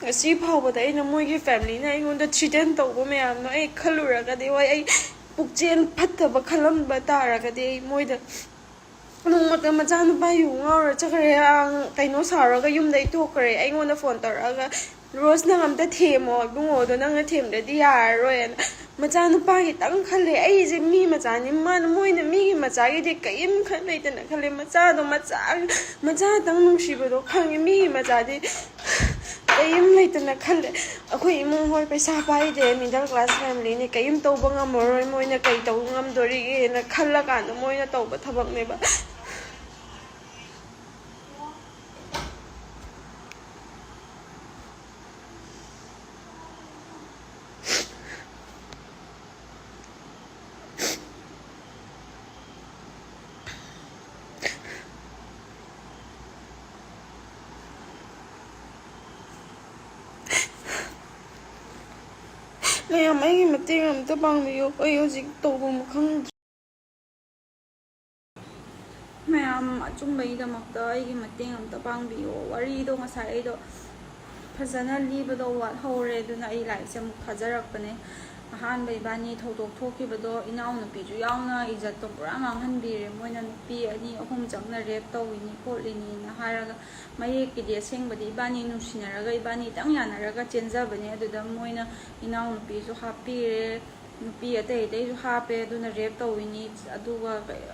ꯉꯁꯤ ꯐꯥꯎꯕꯗ ꯑꯩꯅ, ꯃꯣꯏꯒꯤ familyꯅ ꯑꯩꯉꯣꯟꯗ threaten ꯇꯧꯕ ꯃꯌꯥꯝꯗꯣ ꯑꯩ ꯈꯜꯂꯨꯔꯒꯗꯤ, ꯍꯣꯏ, ꯑꯩ ꯄꯨꯛꯆꯦꯜ ꯐꯠꯇꯕ ꯈꯜꯂꯝꯕ ꯇꯥꯔꯒꯗꯤ, ꯑꯩ ꯃꯣꯏꯗ, ꯅꯣꯡꯃꯇ ꯃꯆꯥꯅꯨꯄꯥ ꯌꯨ ꯉꯥꯎꯔ ꯆꯠꯈ꯭ꯔꯦ, ꯑꯪ, ꯀꯩꯅꯣ ꯁꯥꯎꯔꯒ ꯌꯨꯝꯗꯩ ꯊꯣꯛꯈ꯭ꯔꯦ, ꯑꯩꯉꯣꯟꯗ phone ꯇꯧꯔꯛꯑꯒ, "ꯔꯣꯁ, ꯅꯪ ꯑꯝꯇ ꯊꯦꯝꯃꯣ ꯏꯕꯨꯡꯉꯣꯗꯣ, ꯅꯪꯅ ꯊꯦꯝꯗ꯭ꯔꯗꯤ ꯌꯥꯔꯔꯣꯏꯅ"꯫ ꯃꯆꯥꯅꯨꯄꯥꯒꯤꯇꯪ ꯈꯜꯂꯦ꯫ ꯑꯩꯁꯦ ꯃꯤ ꯃꯆꯥꯅꯤ, ꯃꯥꯅ, ꯃꯣꯏꯅ ꯃꯤꯒꯤ ꯃꯆꯥꯒꯤꯗꯤ ꯀꯔꯤꯝ ꯈꯟ ꯂꯩꯇꯅ ꯈꯜꯂꯦ꯫ ꯃꯆꯥꯗꯣ ꯃꯆꯥ, ꯃꯆꯥꯇꯪ ꯅꯨꯡꯁꯤꯕꯗꯣ ꯈꯪꯉꯦ꯫ ꯃꯤꯒꯤ ꯃꯆꯥꯗꯤ ꯀꯔꯤꯝ ꯂꯩꯇꯅ ꯈꯜꯂꯦ꯫ ꯑꯩꯈꯣꯏ ꯏꯃꯨꯡ ꯍꯣꯏ ꯄꯩꯁꯥ ꯄꯥꯏꯗꯦ, middle class familyꯅꯤ, ꯀꯔꯤꯝ ꯇꯧꯕ ꯉꯝꯃꯔꯣꯏ, ꯃꯣꯏꯅ ꯀꯔꯤ ꯇꯧꯕ ꯉꯝꯗꯣꯔꯤꯒꯦꯅ ꯈꯜꯂꯀꯥꯟꯗ ꯃꯣꯏꯅ ꯇꯧꯕ ꯊꯕꯛꯅꯦꯕ꯫ ꯃꯌꯥꯝ, ꯑꯩꯒꯤ ꯃꯇꯦꯡ ꯑꯝꯇ ꯄꯥꯡꯕꯤꯌꯨ꯫ ꯑꯩ ꯍꯧꯖꯤꯛ ꯇꯧꯐꯝ ꯈꯪꯗ꯭ꯔꯦ꯫ ꯃꯌꯥꯝ, ꯑꯆꯨꯝꯕꯒꯤꯗꯃꯛꯇ ꯑꯩꯒꯤ ꯃꯇꯦꯡ ꯑꯝꯇ ꯄꯥꯡꯕꯤꯌꯣ꯫ ꯋꯥꯔꯤꯗꯣ ꯉꯁꯥꯏ ꯑꯩꯗꯣ ꯐꯖꯅ ꯂꯤꯕꯗꯣ ꯋꯥꯠꯍꯧꯔꯦ, ꯑꯗꯨꯅ ꯑꯩ ꯂꯥꯏꯔꯤꯛꯁꯦ ꯑꯃꯨꯛ ꯊꯥꯖꯔꯛꯄꯅꯦ꯫ ꯑꯍꯥꯟꯕ ꯏꯕꯥꯅꯤ ꯊꯧꯗꯣꯛ ꯊꯣꯛꯈꯤꯕꯗꯣ ꯏꯅꯥꯎꯅꯨꯄꯤꯁꯨ ꯌꯥꯎꯅ ꯏꯖꯠꯇꯣ ꯄꯨꯔꯥ ꯃꯥꯡꯍꯟꯕꯤꯔꯦ꯫ ꯃꯣꯏꯅ ꯅꯨꯄꯤ ꯑꯅꯤ ꯑꯍꯨꯝ ꯆꯪꯅ ꯔꯦꯞ ꯇꯧꯏꯅꯤ ꯈꯣꯠꯂꯤꯅꯤꯅ ꯍꯥꯏꯔꯒ, ꯃꯌꯦꯛꯀꯤꯗꯤ ꯑꯁꯦꯡꯕꯗꯤ ꯏꯕꯥꯅꯤ ꯅꯨꯡꯁꯤꯅꯔꯒ ꯏꯕꯥꯅꯤꯇꯪ ꯌꯥꯅꯔꯒ ꯆꯦꯟꯖꯕꯅꯦ꯫ ꯑꯗꯨꯗ ꯃꯣꯏꯅ ꯏꯅꯥꯎꯅꯨꯄꯤꯁꯨ ꯍꯥꯞꯄꯤꯔꯦ, ꯅꯨꯄꯤ ꯑꯇꯩ ꯑꯇꯩꯁꯨ ꯍꯥꯞꯄꯦ, ꯑꯗꯨꯅ ꯔꯦꯞ ꯇꯧꯏꯅꯤ, ꯑꯗꯨꯒ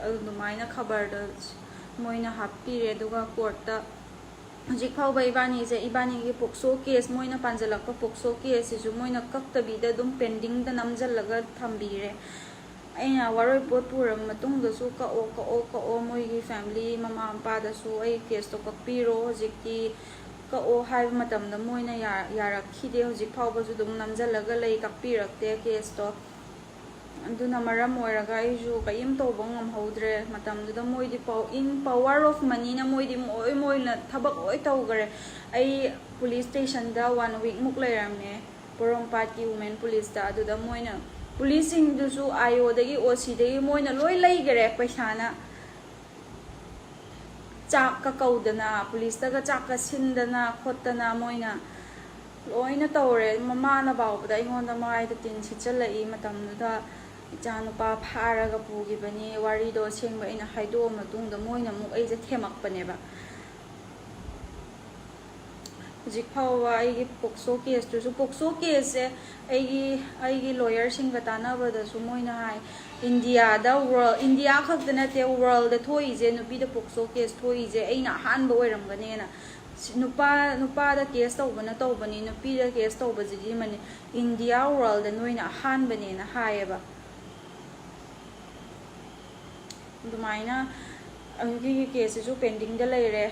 ꯑꯗꯨꯃꯥꯏꯅ ꯈꯕꯔꯗ ꯃꯣꯏꯅ ꯍꯥꯞꯄꯤꯔꯦ꯫ ꯑꯗꯨꯒ ꯀꯣꯔꯠꯇ ꯍꯧꯖꯤꯛ ꯐꯥꯎꯕ ꯏꯕꯥꯅꯤꯁꯦ, ꯏꯕꯥꯅꯤꯒꯤ ꯄꯣꯛꯁꯣ ꯀꯦꯁ, ꯃꯣꯏꯅ ꯄꯥꯟꯁꯤꯜꯂꯛꯄ ꯄꯣꯛꯁꯣ ꯀꯦꯁꯁꯤꯁꯨ ꯃꯣꯏꯅ ꯀꯛꯇꯕꯤꯗ ꯑꯗꯨꯝ ꯄꯦꯟꯗꯤꯡꯗ ꯅꯝꯁꯤꯜꯂꯒ ꯊꯝꯕꯤꯔꯦ꯫ ꯑꯩꯅ ꯋꯥꯔꯣꯏ ꯄꯣꯠ ꯄꯨꯔꯕ ꯃꯇꯨꯡꯗꯁꯨ, "ꯀꯛꯑꯣ, ꯀꯛꯑꯣ, ꯀꯛꯑꯣ, ꯃꯣꯏꯒꯤ ꯐꯦꯃꯤꯂꯤ ꯃꯃꯥ ꯃꯄꯥꯗꯁꯨ ꯑꯩ ꯀꯦꯁꯇꯣ ꯀꯛꯄꯤꯔꯣ, ꯍꯧꯖꯤꯛꯇꯤ ꯀꯛꯑꯣ" ꯍꯥꯏꯕ ꯃꯇꯝꯗ ꯃꯣꯏꯅ ꯌꯥ-, ꯌꯥꯔꯛꯈꯤꯗꯦ꯫ ꯍꯧꯖꯤꯛ ꯐꯥꯎꯕꯁꯨ ꯑꯗꯨꯝ ꯅꯝꯁꯤꯜꯂꯒ ꯂꯩ, ꯀꯛꯄꯤꯔꯛꯇꯦ ꯀꯦꯁꯇꯣ꯫ ꯑꯗꯨꯅ ꯃꯔꯝ ꯑꯣꯏꯔꯒ ꯑꯩꯁꯨ ꯀꯔꯤꯝ ꯇꯧꯕ ꯉꯝꯍꯧꯗ꯭ꯔꯦ꯫ ꯃꯇꯝꯗꯨꯗ ꯃꯣꯏꯗꯤ ꯄꯥꯎ-, in power of moneyꯅ ꯃꯣꯏꯗꯤ ꯃꯣꯏ ꯃꯣꯏꯅ ꯊꯕꯛ ꯂꯣꯏ ꯇꯧꯈꯔꯦ꯫ ꯑꯩ ꯄꯨꯂꯤꯁ ꯁ꯭ꯇꯦꯁꯟꯗ ꯋꯥꯟ ꯋꯤꯛꯃꯨꯛ ꯂꯩꯔꯝꯃꯦ, ꯄꯣꯔꯣꯝꯄꯥꯠꯀꯤ ꯋꯨꯃꯦꯟ ꯄꯨꯂꯤꯁꯇ꯫ ꯑꯗꯨꯗ ꯃꯣꯏꯅ, ꯄꯨꯂꯤꯁꯁꯤꯡꯗꯨꯁꯨ, ꯑꯥꯏ ꯑꯣꯗꯒꯤ, ꯑꯣ ꯁꯤꯗꯒꯤ ꯃꯣꯏꯅ ꯂꯣꯏ ꯂꯩꯈꯔꯦ ꯄꯩꯁꯥꯅ꯫ ꯆꯥꯛꯀ ꯀꯧꯗꯅ, ꯄꯨꯂꯤꯁꯇꯒ ꯆꯥꯛꯀ ꯁꯤꯟꯗꯅ ꯈꯣꯠꯇꯅ ꯃꯣꯏꯅ ꯂꯣꯏꯅ ꯇꯧꯔꯦ꯫ ꯃꯃꯥꯅ ꯐꯥꯎꯕꯗ ꯑꯩꯉꯣꯟꯗ ꯃꯥꯏꯗ ꯇꯤꯟ ꯁꯤꯠꯆꯜꯂꯛꯏ꯫ ꯃꯇꯝꯗꯨꯗ ꯏꯆꯥꯅꯨꯄꯥ ꯐꯥꯔꯒ ꯄꯨꯈꯤꯕꯅꯤ꯫ ꯋꯥꯔꯤꯗꯣ ꯑꯁꯦꯡꯕ ꯑꯩꯅ ꯍꯥꯏꯗꯣꯛꯑ ꯃꯇꯨꯡꯗ ꯃꯣꯏꯅ ꯑꯃꯨꯛ ꯑꯩꯁꯦ ꯊꯦꯝꯃꯛꯄꯅꯦꯕ꯫ ꯍꯧꯖꯤꯛ ꯐꯥꯎꯕ ꯑꯩꯒꯤ ꯄꯣꯛꯁꯣ ꯀꯦꯁꯇꯨꯁꯨ, ꯄꯣꯛꯁꯣ ꯀꯦꯁꯁꯦ ꯑꯩꯒꯤ, ꯑꯩꯒꯤ ꯂꯣꯌꯔꯁꯤꯡꯒ ꯇꯥꯟꯅꯕꯗꯁꯨ ꯃꯣꯏꯅ ꯍꯥꯏ, ꯏꯟꯗꯤꯌꯥꯗ, ꯋꯥꯔꯜ, ꯏꯟꯗꯤꯌꯥ ꯈꯛꯇ ꯅꯠꯇꯦ, ꯋꯥꯔꯜꯗ ꯊꯣꯛꯏꯁꯦ, ꯅꯨꯄꯤꯗ ꯄꯣꯛꯁꯣ ꯀꯦꯁ ꯊꯣꯛꯏꯁꯦ ꯑꯩꯅ ꯑꯍꯥꯟꯕ ꯑꯣꯏꯔꯝꯒꯅꯦꯅ꯫ ꯁꯤ-, ꯅꯨꯄꯥ, ꯅꯨꯄꯥꯗ ꯀꯦꯁ ꯇꯧꯕꯅ ꯇꯧꯕꯅꯤ, ꯅꯨꯄꯤꯗ ꯀꯦꯁ ꯇꯧꯕꯁꯤꯗꯤ ꯃꯅꯤ-, ꯏꯟꯗꯤꯌꯥ ꯋꯥꯔꯜꯗ ꯅꯣꯏꯅ ꯑꯍꯥꯟꯕꯅꯦꯅ ꯍꯥꯏꯌꯦꯕ꯫ ꯑꯗꯨꯃꯥꯏꯅ ꯑꯩꯈꯣꯏꯒꯤ ꯀꯦꯁꯁꯤꯁꯨ ꯄꯦꯟꯗꯤꯡꯗ ꯂꯩꯔꯦ꯫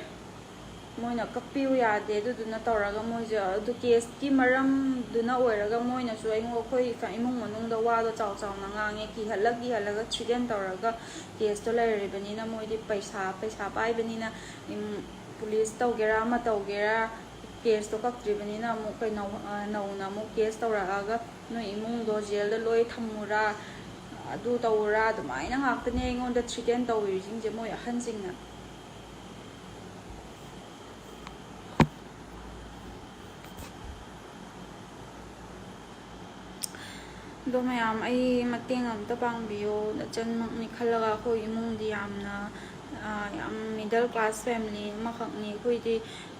ꯃꯣꯏꯅ ꯀꯛꯄꯤꯌꯨ ꯌꯥꯗꯦ꯫ ꯑꯗꯨꯗꯨꯅ ꯇꯧꯔꯒ ꯃꯣꯏꯁꯦ ꯑꯗꯨ ꯀꯦꯁꯀꯤ ꯃꯔꯝꯗꯨꯅ ꯑꯣꯏꯔꯒ ꯃꯣꯏꯅꯁꯨ ꯑꯩꯉꯣꯟ-, ꯑꯩꯈꯣꯏ ꯐ-, ꯏꯃꯨꯡ ꯃꯅꯨꯡꯗ ꯋꯥꯗꯣ ꯆꯥꯎ ꯆꯥꯎꯅ ꯉꯥꯡꯉꯦ, ꯀꯤꯍꯜꯂ ꯀꯤꯍꯜꯂꯒ ꯊ꯭ꯔꯤꯇꯦꯟ ꯇꯧꯔꯒ ꯀꯦꯁꯇꯣ ꯂꯩꯔꯤꯕꯅꯤꯅ ꯃꯣꯏꯗꯤ ꯄꯩꯁꯥ, ꯄꯩꯁꯥ ꯄꯥꯏꯕꯅꯤꯅ, ꯎꯝ, ꯄꯨꯂꯤꯁ ꯇꯧꯒꯦꯔꯥ ꯑꯃ ꯇꯧꯒꯦꯔꯥ ꯀꯦꯁꯇꯣ ꯀꯛꯇ꯭ꯔꯤꯕꯅꯤꯅ ꯑꯃꯨꯛ ꯀꯩꯅꯣ, ꯑ, ꯅꯧꯅ ꯑꯃꯨꯛ ꯀꯦꯁ ꯇꯧꯔꯛꯑꯒ ꯅꯣꯏ ꯏꯃꯨꯡꯗꯣ ꯖꯦꯜꯗ ꯂꯣꯏ ꯊꯝꯃꯨꯔꯥ, ꯑꯗꯨ ꯇꯧꯔꯥ, ꯑꯗꯨꯃꯥꯏꯅ ꯉꯥꯛꯇꯅꯦ ꯑꯩꯉꯣꯟꯗ ꯊ꯭ꯔꯤꯇꯦꯟ ꯇꯧꯔꯤꯁꯤꯡꯁꯦ ꯃꯣꯏ ꯑꯍꯟꯁꯤꯡꯅ꯫ ꯑꯗꯣ ꯃꯌꯥꯝ, ꯑꯩ ꯃꯇꯦꯡ ꯑꯝꯇ ꯄꯥꯡꯕꯤꯌꯣ꯫ ꯅꯆꯟꯃꯛꯅꯤ ꯈꯜꯂꯒ ꯑꯩꯈꯣꯏ ꯏꯃꯨꯡꯗꯤ ꯌꯥꯝꯅ, ꯑ, ꯌꯥꯝ middle class family ꯑꯃꯈꯛꯅꯤ꯫ ꯑꯩꯈꯣꯏꯗꯤ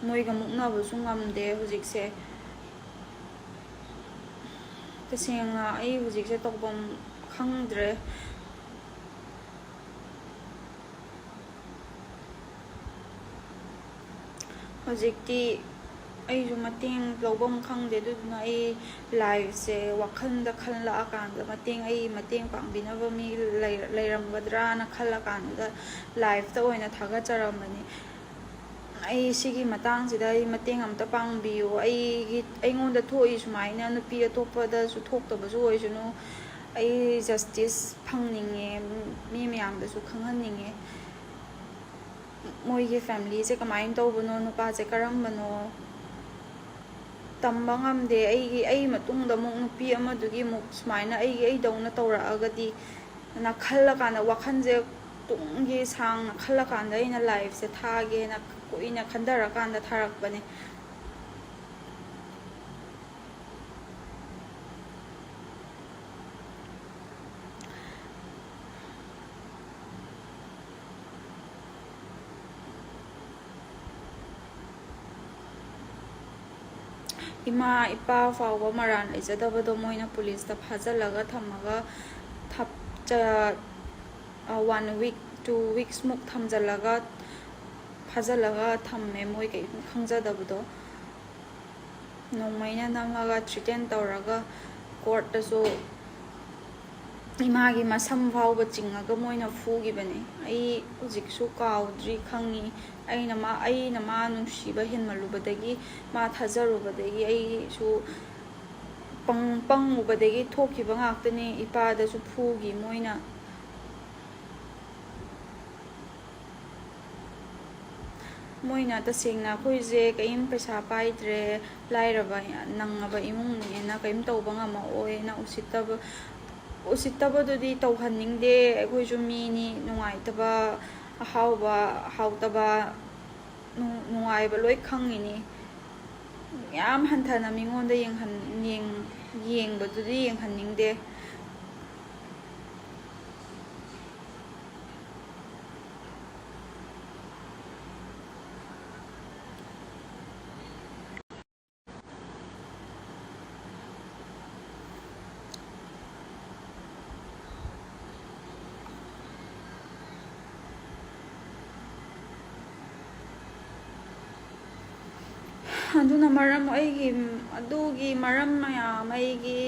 ꯃꯣꯏꯒ ꯃꯨꯛꯅꯕꯁꯨ ꯉꯝꯗꯦ ꯍꯧꯖꯤꯛꯁꯦ꯫ ꯇꯁꯦꯡꯅ ꯑꯩ ꯍꯧꯖꯤꯛꯁꯦ ꯇꯧꯐꯝ ꯈꯪꯗ꯭ꯔꯦ꯫ ꯍꯧꯖꯤꯛꯇꯤ ꯑꯩꯁꯨ ꯃꯇꯦꯡ ꯂꯧꯐꯝ ꯈꯪꯗꯦ, ꯑꯗꯨꯗꯨꯅ ꯑꯩ ꯂꯥꯏꯐꯁꯦ ꯋꯥꯈꯜꯗ ꯈꯜꯂꯛꯑꯀꯥꯟꯗ ꯃꯇꯦꯡ, ꯑꯩ ꯃꯇꯦꯡ ꯄꯥꯡꯕꯤꯅꯕ ꯃꯤ ꯂꯩ-, ꯂꯩꯔꯝꯒꯗ꯭ꯔꯥꯅ ꯈꯜꯂꯀꯥꯟꯗ ꯂꯥꯏꯐꯇ ꯑꯣꯏꯅ ꯊꯥꯒꯠꯆꯔꯝꯕꯅꯤ꯫ ꯑꯩ ꯁꯤꯒꯤ ꯃꯇꯥꯡꯁꯤꯗ ꯑꯩ ꯃꯇꯦꯡ ꯑꯝꯇ ꯄꯥꯡꯕꯤꯌꯨ꯫ ꯑꯩꯒꯤ, ꯑꯩꯉꯣꯟꯗ ꯊꯣꯛꯏ ꯁꯨꯃꯥꯏꯅ ꯅꯨꯄꯤ ꯑꯇꯣꯞꯄꯗꯁꯨ ꯊꯣꯛꯇꯕꯁꯨ ꯑꯣꯏꯁꯅꯨ꯫ ꯑꯩ ꯖꯁꯇꯤꯁ ꯐꯪꯅꯤꯡꯉꯦ, ꯃꯤ ꯃꯌꯥꯝꯗꯁꯨ ꯈꯪꯍꯟꯅꯤꯡꯉꯦ꯫ ꯃꯣꯏꯒꯤ ꯐꯦꯃꯤꯂꯤꯁꯦ ꯀꯃꯥꯏꯅ ꯇꯧꯕꯅꯣ, ꯅꯨꯄꯥꯁꯦ ꯀꯔꯝꯕꯅꯣ, ꯇꯝꯕ ꯉꯝꯗꯦ꯫ ꯑꯩꯒꯤ, ꯑꯩ ꯃꯇꯨꯡꯗ ꯑꯃꯨꯛ ꯅꯨꯄꯤ ꯑꯃꯗꯨꯒꯤ ꯑꯃꯨꯛ ꯁꯨꯃꯥꯏꯅ ꯑꯩꯒꯤ, ꯑꯩꯗꯧꯅ ꯇꯧꯔꯛꯑꯒꯗꯤ ꯅ ꯈꯜꯂꯀꯥꯟꯗ ꯋꯥꯈꯜꯁꯦ ꯇꯨꯡꯒꯤ ꯁꯥꯡꯅ ꯈꯜꯂꯀꯥꯟꯗ ꯑꯩꯅ ꯂꯥꯏꯐꯁꯦ ꯊꯥꯒꯦꯅ ꯀꯨꯏꯅ ꯈꯟꯊꯔꯀꯥꯟꯗ ꯊꯥꯔꯛꯄꯅꯦ꯫ ꯏꯃꯥ ꯏꯄꯥ ꯐꯥꯎꯕ ꯃꯔꯥꯜ ꯂꯩꯖꯗꯕꯗꯣ ꯃꯣꯏꯅ ꯄꯨꯂꯤꯁꯇ ꯐꯥꯖꯤꯜꯂꯒ ꯊꯝꯃꯒ ꯊꯞ-, ꯆ-, ꯑ, one week, two weeks ꯃꯨꯛ ꯊꯝꯖꯤꯜꯂꯒ, ꯐꯥꯖꯤꯜꯂꯒ ꯊꯝꯃꯦ, ꯃꯣꯏ ꯀꯩꯝ ꯈꯪꯖꯗꯕꯗꯣ꯫ ꯅꯣꯡꯃꯩꯅ ꯅꯝꯃꯒ ꯊ꯭ꯔꯤꯇꯦꯟ ꯇꯧꯔꯒ ꯀꯣꯔꯠꯇꯁꯨ ꯏꯃꯥꯒꯤ ꯃꯁꯝ ꯐꯥꯎꯕ ꯆꯤꯡꯉꯒ ꯃꯣꯏꯅ ꯐꯨꯈꯤꯕꯅꯦ꯫ ꯑꯩ ꯍꯧꯖꯤꯛꯁꯨ ꯀꯥꯎꯗ꯭ꯔꯤ, ꯈꯪꯉꯤ꯫ ꯑꯩꯅ ꯃꯥ, ꯑꯩꯅ ꯃꯥ ꯅꯨꯡꯁꯤꯕ ꯍꯦꯟꯃꯜꯂꯨꯕꯗꯒꯤ, ꯃꯥ ꯊꯥꯖꯔꯨꯕꯗꯒꯤ ꯑꯩꯁꯨ ꯄꯪ-, ꯄꯪꯉꯨꯕꯗꯒꯤ ꯊꯣꯛꯈꯤꯕ ꯉꯥꯛꯇꯅꯦ꯫ ꯏꯄꯥꯗꯁꯨ ꯐꯨꯈꯤ ꯃꯣꯏꯅ꯫ ꯃꯣꯏꯅ ꯇꯁꯦꯡꯅ ꯑꯩꯈꯣꯏꯁꯦ ꯀꯔꯤꯝ ꯄꯩꯁꯥ ꯄꯥꯏꯗ꯭ꯔꯦ, ꯂꯥꯏꯔꯕ, ꯅꯪꯉꯕ ꯏꯃꯨꯡꯅꯦꯅ ꯀꯔꯤꯝ ꯇꯧꯕ ꯉꯝꯃꯛꯑꯣꯏꯅ ꯎꯁꯤꯠꯇꯕ, ꯎꯁꯤꯠꯇꯕꯗꯨꯗꯤ ꯇꯧꯍꯟꯅꯤꯡꯗꯦ꯫ ꯑꯩꯈꯣꯏꯁꯨ ꯃꯤꯅꯤ, ꯅꯨꯡꯉꯥꯏꯇꯕ, ꯑꯍꯥꯎꯕ, ꯍꯥꯎꯇꯕ, ꯅꯨꯡ-, ꯅꯨꯡꯉꯥꯏꯕ ꯂꯣꯏ ꯈꯪꯉꯤꯅꯤ꯫ ꯌꯥꯝ ꯍꯟꯊꯅ ꯃꯤꯉꯣꯟꯗ ꯌꯦꯡꯍꯟ-, ꯌꯦꯡ-, ꯌꯦꯡꯕꯗꯨꯗꯤ ꯌꯦꯡꯍꯟꯅꯤꯡꯗꯦ꯫ ꯑꯗꯨꯅ ꯃꯔꯝ, ꯑꯩꯒꯤ, ꯑꯗꯨꯒꯤ ꯃꯔꯝ ꯃꯌꯥꯝ, ꯑꯩꯒꯤ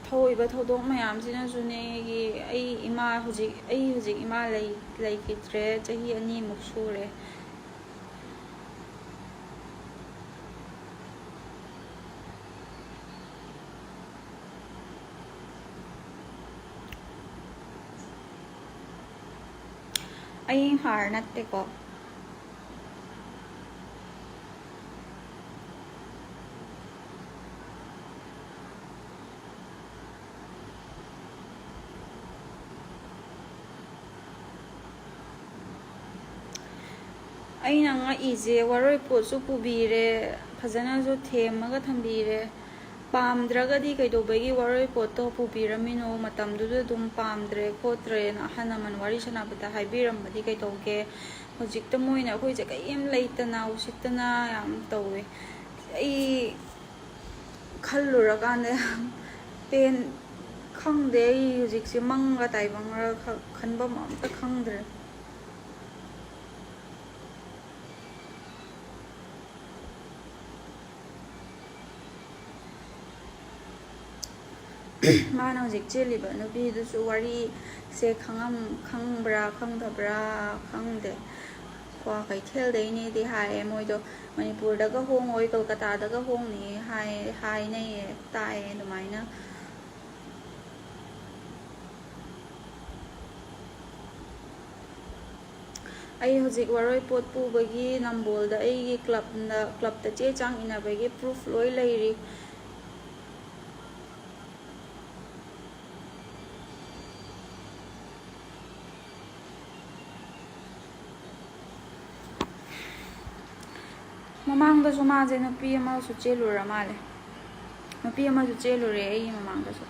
ꯊꯣꯛꯏꯕ ꯊꯧꯗꯣꯛ ꯃꯌꯥꯝꯁꯤꯅꯁꯨꯅꯦ, ꯑꯩꯒꯤ, ꯑꯩ ꯏꯃꯥ ꯍꯧꯖꯤꯛ, ꯑꯩ ꯍꯧꯖꯤꯛ ꯏꯃꯥ ꯂꯩ-, ꯂꯩꯈꯤꯗ꯭ꯔꯦ, ꯆꯍꯤ ꯑꯅꯤꯃꯨꯛ ꯁꯨꯔꯦ꯫ ꯑꯩ ꯍꯥꯔ ꯅꯠꯇꯦꯀꯣ꯫ ꯑꯩꯅ ꯉꯛꯏꯁꯦ, ꯋꯥꯔꯣꯏ ꯄꯣꯠꯁꯨ ꯄꯨꯕꯤꯔꯦ, ꯐꯖꯅꯁꯨ ꯊꯦꯝꯃꯒ ꯊꯝꯕꯤꯔꯦ꯫ ꯄꯥꯝꯗ꯭ꯔꯒꯗꯤ ꯀꯩꯗꯧꯕꯒꯤ ꯋꯥꯔꯣꯏ ꯄꯣꯠꯇꯣ ꯄꯨꯕꯤꯔꯝꯃꯤꯅꯣ? ꯃꯇꯝꯗꯨꯗ ꯑꯗꯨꯝ ꯄꯥꯝꯗ꯭ꯔꯦ ꯈꯣꯠꯇ꯭ꯔꯦꯅ ꯑꯍꯜ ꯂꯃꯟ ꯋꯥꯔꯤ ꯁꯥꯟꯅꯕꯗ ꯍꯥꯏꯕꯤꯔꯝꯕꯗꯤ ꯀꯩꯗꯧꯒꯦ? ꯍꯧꯖꯤꯛꯇ ꯃꯣꯏꯅ ꯑꯩꯈꯣꯏꯁꯦ ꯀꯔꯤꯝ ꯂꯩꯇꯅ ꯎꯁꯤꯠꯇꯅ ꯌꯥꯝ ꯇꯧꯋꯦ꯫ ꯑꯩ ꯈꯜꯂꯨꯔꯀꯥꯟꯗ ꯌꯥꯝ ꯄꯦꯟ-, ꯈꯪꯗꯦ, ꯑꯩ ꯍꯧꯖꯤꯛꯁꯦ ꯃꯪꯒ ꯇꯥꯏꯕꯪꯒ ꯈ-, ꯈꯟꯐꯝ ꯑꯝꯇ ꯈꯪꯗ꯭ꯔꯦ꯫ ꯃꯥꯅ ꯍꯧꯖꯤꯛ ꯆꯦꯜꯂꯤꯕ ꯅꯨꯄꯤꯗꯨꯁꯨ ꯋꯥꯔꯤꯁꯦ ꯈꯪꯉꯝ-, ꯈꯪꯕ꯭ꯔꯥ ꯈꯪꯗꯕ꯭ꯔꯥ ꯈꯪꯗꯦ꯫ ꯀ꯭ꯋꯥꯀꯩꯊꯦꯜꯗꯩꯅꯦꯗꯤ ꯍꯥꯏꯌꯦ꯫ ꯃꯣꯏꯗꯣ ꯃꯅꯤꯄꯨꯔꯗꯒ ꯍꯣꯡꯉꯣꯏ, ꯀꯜꯀꯇꯥꯗꯒ ꯍꯣꯡꯅꯤ ꯍꯥꯏ, ꯍꯥꯏꯅꯩꯌꯦ, ꯇꯥꯏꯌꯦ ꯑꯗꯨꯃꯥꯏꯅ꯫ ꯑꯩ ꯍꯧꯖꯤꯛ ꯋꯥꯔꯣꯏ ꯄꯣꯠ ꯄꯨꯕꯒꯤ ꯅꯝꯕꯣꯜꯗ ꯑꯩꯒꯤ ꯀ꯭ꯂꯕꯅ, ꯀ꯭ꯂꯕꯇ ꯆꯦ ꯆꯥꯡ ꯏꯅꯕꯒꯤ ꯄ꯭ꯔꯨꯐ ꯂꯣꯏ ꯂꯩꯔꯤ꯫ ꯃꯃꯥꯡꯗꯁꯨ ꯃꯥꯁꯦ ꯅꯨꯄꯤ ꯑꯃꯁꯨ ꯆꯦꯜꯂꯨꯔ ꯃꯥꯜꯂꯦ꯫ ꯅꯨꯄꯤ ꯑꯃꯁꯨ ꯆꯦꯜꯂꯨꯔꯦ ꯑꯩꯒꯤ ꯃꯃꯥꯡꯗꯁꯨ꯫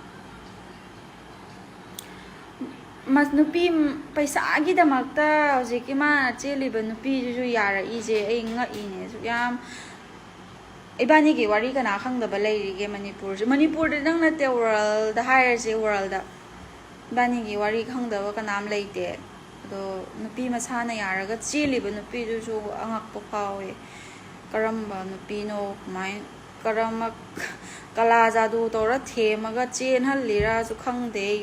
ꯃꯁ-, ꯅꯨꯄꯤ ꯄꯩꯁꯥꯒꯤꯗꯃꯛꯇ ꯍꯧꯖꯤꯛꯀꯤ ꯃꯥ ꯆꯦꯜꯂꯤꯕ ꯅꯨꯄꯤꯗꯨꯁꯨ ꯌꯥꯔꯛꯏꯁꯦ ꯑꯩ ꯉꯛꯏꯅꯦ꯫ ꯑꯁꯨꯛ ꯌꯥꯝ, ꯏꯕꯥꯅꯤꯒꯤ ꯋꯥꯔꯤ ꯀꯅꯥ ꯈꯪꯗꯕ ꯂꯩꯔꯤꯒꯦ ꯃꯅꯤꯄꯨꯔꯁꯦ? ꯃꯅꯤꯄꯨꯔꯗ ꯅꯪ ꯅꯠꯇꯦ, ꯋꯥꯔꯜꯗ ꯍꯥꯏꯔꯁꯦ, ꯋꯥꯔꯜꯗ ꯏꯕꯥꯅꯤꯒꯤ ꯋꯥꯔꯤ ꯈꯪꯗꯕ ꯀꯅꯥꯝ ꯂꯩꯇꯦ꯫ ꯑꯗꯣ ꯅꯨꯄꯤ ꯃꯁꯥꯅ ꯌꯥꯔꯒ ꯆꯦꯜꯂꯤꯕ ꯅꯨꯄꯤꯗꯨꯁꯨ ꯑꯉꯛꯄ ꯐꯥꯎꯋꯦ꯫ ꯀꯔꯝꯕ ꯅꯨꯄꯤꯅꯣ? ꯀꯃꯥꯏ, ꯀꯔꯝꯕ ꯀꯂꯥ ꯖꯥꯗꯨ ꯇꯧꯔ ꯊꯦꯝꯃꯒ ꯆꯦꯟꯍꯜꯂꯤꯔꯥꯁꯨ ꯈꯪꯗꯦ꯫ ꯑꯩ